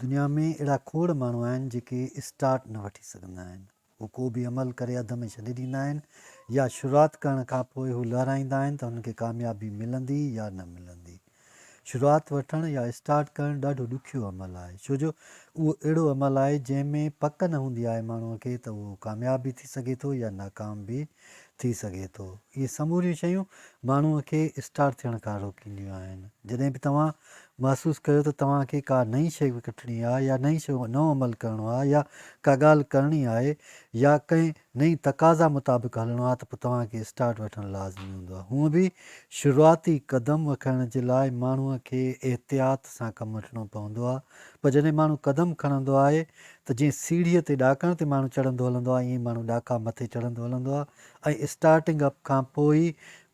دنيا ۾ اهڙا کوڙ ماڻهو آهن جيڪي اسٽارٽ نه وٺي سگهندا آهن. هو ڪو به عمل ڪري اڌ ۾ ڇڏي ڏيندا آهن يا شروعات ڪرڻ کان پوء هو لهرائيندا آهن ته هنن کي ڪاميابي ملندي يا نه ملندي. شروعات وٺڻ يا اسٽارٽ ڪرڻ ڏاڍو ڏکيو عمل آهي ڇو جو اهو اهڙو عمل آهي جنهن ۾ پڪ نه هوندي آهي ماڻهو کي ته اهو ڪامياب به ٿي سگهي ٿو يا ناڪام به ٿي سگهي ٿو. اهي سموريون شيون ماڻهوء کي اسٽار ٿيڻ کان روڪينديون آهن. جڏهن به توهان محسوس ڪيو ته توهان کي ڪا نئين شيء وٺڻي آهي يا نئين شيء نئون عمل ڪرڻو آهي يا ڪا ڳالهه ڪرڻي آهي يا ڪنهن نئين تقاضا مطابق هلڻو آهي ته پوء توهان کي اسٽارٽ وٺڻ لازمي هوندو آهي. هونء به شروعاتي قدم کڻڻ جي لاء ماڻهوء کي احتياط سان ڪم وٺڻو پوندو آهي پر جڏهن ماڻهو قدم کڻندو آهي ته جيئن سيڙهيء تي ڏاڪڻ تي ماڻهو چڙهندو هلندو آهي ائين ئي ماڻهو ڏاڪا مٿي چڙهندو هلندو آهي ۽ اسٽارٽنگ اپ کان پوء ئي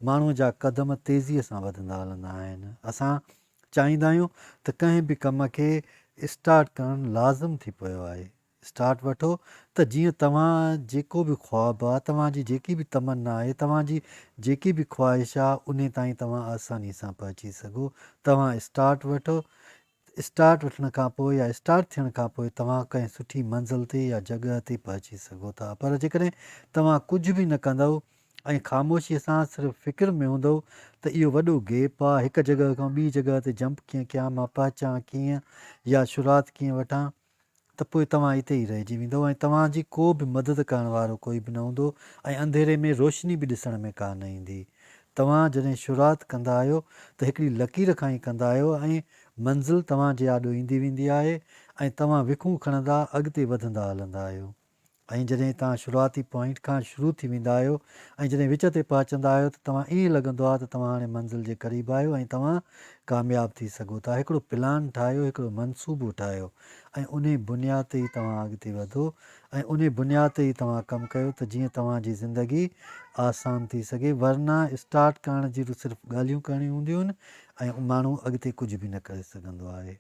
ماڻهوء جا قدم تيزيء سان وڌندا هلندا آهن. اسان چاهيندا آهيون ته ڪنهن به ڪم کي اسٽارٽ ڪرڻ لازم ٿي پيو آهي. اسٽارٽ وٺو ته جيئن توهان جيڪو به خواب آهي، توهان جي جيڪي به تمنا آهي، توهان جي جيڪي به خواهش آهي انهي تائين توهان آساني سان پهچي سگهو. توهان اسٽارٽ وٺو. اسٽارٽ وٺڻ کان پوء يا اسٽارٽ ٿيڻ کان پوء توهان ڪنهن سٺي منزل تي يا جڳهه تي پهچي سگهو ٿا پر جيڪڏهن توهان ڪجهه به نه ڪندؤ ۽ خاموشيء سان صرف فڪر ۾ هوندؤ ته اهو وڏو گيپ آ هڪ جڳهه کان ٻي جڳهه تي جمپ ڪيئن ڪيان مان پهچان ڪيئن يا شروعات ڪيئن وٺان ته پوء توهان اتي ئي رهجي ويندؤ ۽ توهان جي ڪو به مدد ڪرڻ وارو ڪوئي به نه هوندو ۽ انڌيري ۾ روشني به ڏسڻ ۾ ڪا نه ايندي. توهان جڏهن شروعات ڪندا آهيو ته هڪڙي لڪير کان ئي ڪندا آهيو ۽ منزل توهان جي آڏو ايندي ويندي آهي ۽ توهان وکون کڻندا اڳتي وڌندا هلندا آهيو. ۽ جڏهن توهان شروعاتي پوائنٽ کان شروع ٿي ويندا آهيو ۽ جڏهن وچ تي پهچندا آهيو ته توهان ائين لڳندو آهي ته توهان هاڻي منزل جي قريب آهيو ۽ توهان ڪامياب ٿي سگهو ٿا. هڪڙو پلان ٺاهيو، هڪڙو منصوبو ٺاهيو ۽ انهي بنياد تي ئي توهان اڳتي وڌو ۽ انهي بنياد تي ئي توهان ڪم ڪيو ته جيئن توهان جي زندگي آسان ٿي سگهي ورنه اسٽارٽ ڪرڻ جي صرف ڳالهيون ڪرڻيون هونديون آهن ۽ ماڻهو اڳتي ڪجهه به نه ڪري سگهندو آهي.